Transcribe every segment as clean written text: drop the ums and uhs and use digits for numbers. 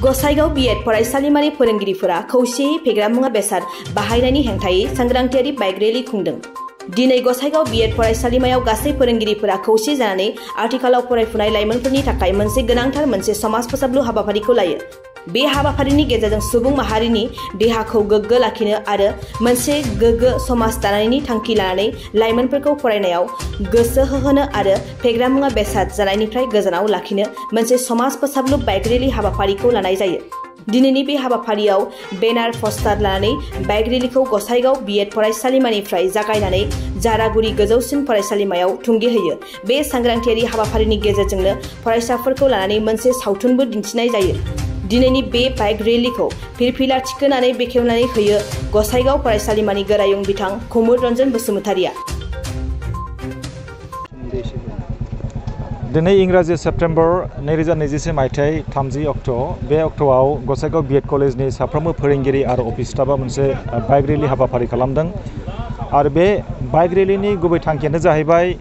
Gossaigaon BEd फरायसालिमानि फोरोंगिरिफोरा खौसेयै फेग्रा मुवा बेसाद बाहायनायनि हेंथायै सांग्रांथियारि बाइक रेली खुंदों। दिनै गसाइगाव बीएड फरायसालिमायाव गासै फोरोंगिरिफोरा खौसे जानानै आथिखालाव फरायफुनाय लाइमोनफोरनि थाखाय मोनसे समाज फोसाबलु हाबाफारिखौ लायो। बे हाबाफारिनि गेजेरजों सुबुं माहारिनि देहाखौ गोग्गो लाखिनो आरो मोनसे गोग्गो समाज दानायनि थांखि लानानै लाइमोनफोरखौ फरायनायाव गोसो होहोनो आरो फेग्रा मुवा बेसाद जानायनिफ्राय गोजानाव लाखिनो मोनसे समाज फोसाबलु बाइक रेली हाबाफारिखौ लानाय जायो। दिनैनि बे हाबाफारियाव बेनार पस्टार लानानै बाइक रेलीखौ गसाइगाव बीएड फरायसालिमानिफ्राय जागायनानै जारागुरि गोजौसिन फरायसालिमायाव थुंगेहोयो। बे सांग्रांथियारि हाबाफारिनि गेजेरजोंनो फरायसाफोरखौ लानानै मोनसे सावथुनबो दिन्थिनाय जायो। दिनैनि बे बाइक रेलीखौ फिरफिला थिखोनानै बेखेवनानै होयो गसाइगाव फरायसालिमानि गोरायुं बिथां कुमुद रन्जन बसुमतारिया। दिनै इंराजि सेप्टेम्बर 2021 मायथाइ 30 अक्ट' बे अक्ट'आव गसाइगाव बीएड कलेजनि साफ्रोमबो फोरोंगिरि आरो अफिस स्टाफआ मोनसे बाइक रेली हाबाफारि खालामदों आरो बे बाइक रेलीनि गुबै थांखियानो जाहैबाय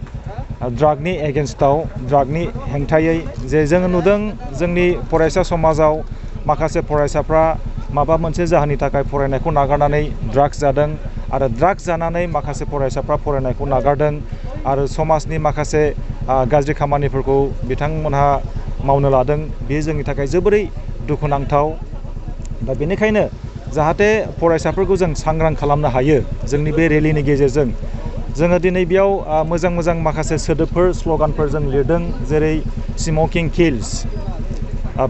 ड्रागनि एगेन्स्टआव ड्रागनि हेंथायै जे जों नुदों जोंनि फरायसा समाजाव माखासे फरायसाफ्रा माबा मोनसे जाहोननि थाखाय फरायनायखौ नागारनानै ड्राग्स जादों आरो ड्राग्स जानानै माखासे फरायसाफ्रा फरायनायखौ नागारदों आरो समाजनि माखासे गाज्रि खामानिफोरखौ बिथांमोनहा मावनो लादों। बेयो जोंनि थाखाय जोबोरै दुखुनांथाव। दा बेनिखायनो जाहाथे फरायसाफोरखौ जों सांग्रां खालामनो हायो जोंनि बे रेलीनि गेजेरजों जोङो दिनै बेयाव मोजां माखासे सोदोबफोर स्ल'गानफोर जों लिरदों, जेरै स्मकिं किल्स,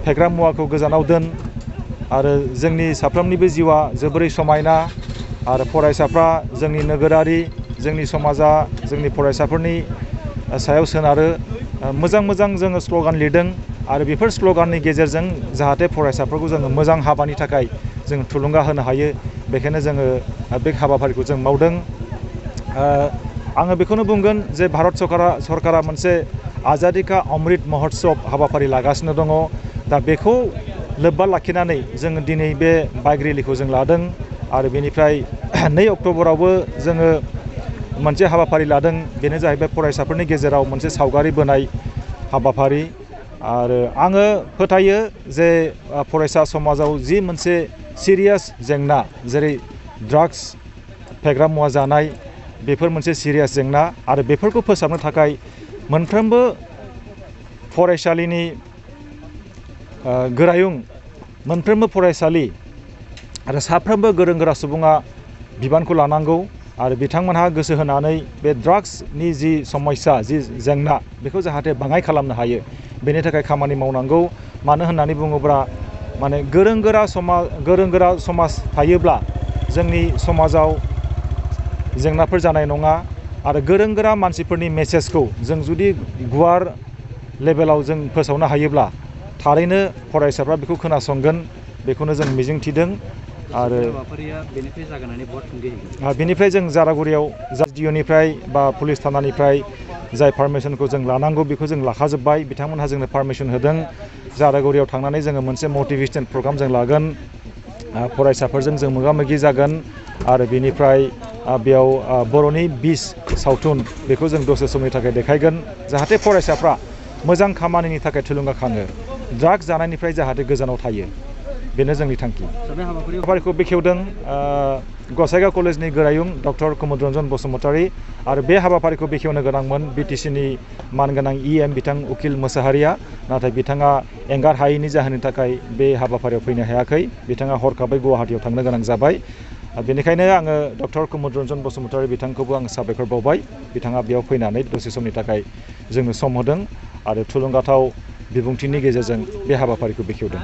फेग्रा मुवाखौ गोजानाव दोन आरो जोंनि साफ्रोमनिबो जिउआ जोबोरै समायना आरो फरायसाफ्रा जोंनि नोगोरारि जोंनि समाजा जोंनि फरायसाफोरनि सायाव सोनारो। मोजां जोङो स्ल'गान लिरदों आरो बेफोर स्ल'गाननि गेजेरजों जाहाथे फरायसाफोरखौ जोङो मोजां हाबानि थाखाय जों थुलुंगा होनो हायो, बेखायनो जोङो बे हाबाफारिखौ जों मावदों। आङो बेखौनो बुंगोन जे भारत सरकारा मोनसे आजादी का अमृत महोत्सव हाबाफारि लागासिनो दङ। दा बेखौ लोब्बा लाखिनानै जोङो दिनै बे बाइक रेलीखौ जों लादों आरो बेनिफ्राय 2 अक्ट'बरावबो जोङो मोनसे हाबाफारि लादों। बेनो जाहैबाय फरायसाफोरनि गेजेराव मोनसे सावगारि बोनाय हाबाफारि आरो आङो फोथायो जे फरायसा समाजाव जि मोनसे सिरियास जेंना जेरै ड्राग्स फेग्रा मुवा जानाय बेफोर मोनसे सिरियास जेंना आरो बेफोरखौ फोसाबनो थाखाय मोनफ्रोमबो फरायसालिनि गोरायुं मोनफ्रोमबो फरायसालि आरो साफ्रोमबो गोरों गोरा सुबुङा बिबानखौ लानांगौ आरो बिथांमोनहा गोसो होनानै बे ड्राग्सनि जि समस्या जि जेंना बेखौ जाहाथे बाङाइ खालामनो हायो बेनि थाखाय खामानि मावनांगौ। मानो होननानै बुङोब्ला माने गोरों गोरा समाज थायोब्ला जोंनि समाजाव जेंनाफोर जानाय नङा आरो गोरों गोरा मानसिफोरनि मेसेजखौ जों जुदि गुवार लेभेलाव जों फोसावनो हायोब्ला थारैनो फरायसाफ्रा बेखौ खोनासंगोन, बेखौनो जों मिजिंथिदों। आरो बेनिफ्राय जों जारागुरियाव DIOनिफ्राय बा पुलिस थानानिफ्राय जाय पारमिसनखौ जों लानांगौ बेखौ जों लाखाजोब्बाय, बिथांमोनहा जोंनो पारमिसन होदों। जारागुरियाव थांनानै जोङो मोनसे मटिभेशन प्रग्राम जों लागोन, फरायसाफोरजों जों मोगा-मोगि जागोन आरो बेनिफ्राय बेयाव बर'नि 20 सावथुन बेखौ जों दसे समनि थाखाय देखायगोन जाहाथे फरायसाफ्रा मोजां खामानिनि थाखाय थुलुंगाखाङो, ड्राग्स जानायनिफ्राय जाहाथे गोजानाव थायो, बेनो जोंनि थांखि। हाबाफारिखौ बेखेवदों गसाइगाव कलेजनि गोरायुं डक्टर कुमुद रन्जन बसुमतारी आरो बे हाबाफारिखौ बेखेवनो गोनांमोन BTCनि मानगोनां EM बिथां उकिल मोसाहारिया, नाथाय बिथाङा एंगार हायैनि जाहोननि थाखाय बे हाबाफारियाव फैनो हायाखै। बिथाङा हरखाबै गुवाहाटीयाव थांनो गोनां जाबाय। बेनिखायनो आङो डक्टर कुमुद रन्जन बसुमतारी बिथांखौबो आं साबायखर बावबाय। बिथाङा बेयाव फैनानै दसे समनि थाखाय जोंनो सम होदों आरो थुलुंगाथाव बिबुंथिनि गेजेरजों बे हाबाफारिखौ बेखेवदों।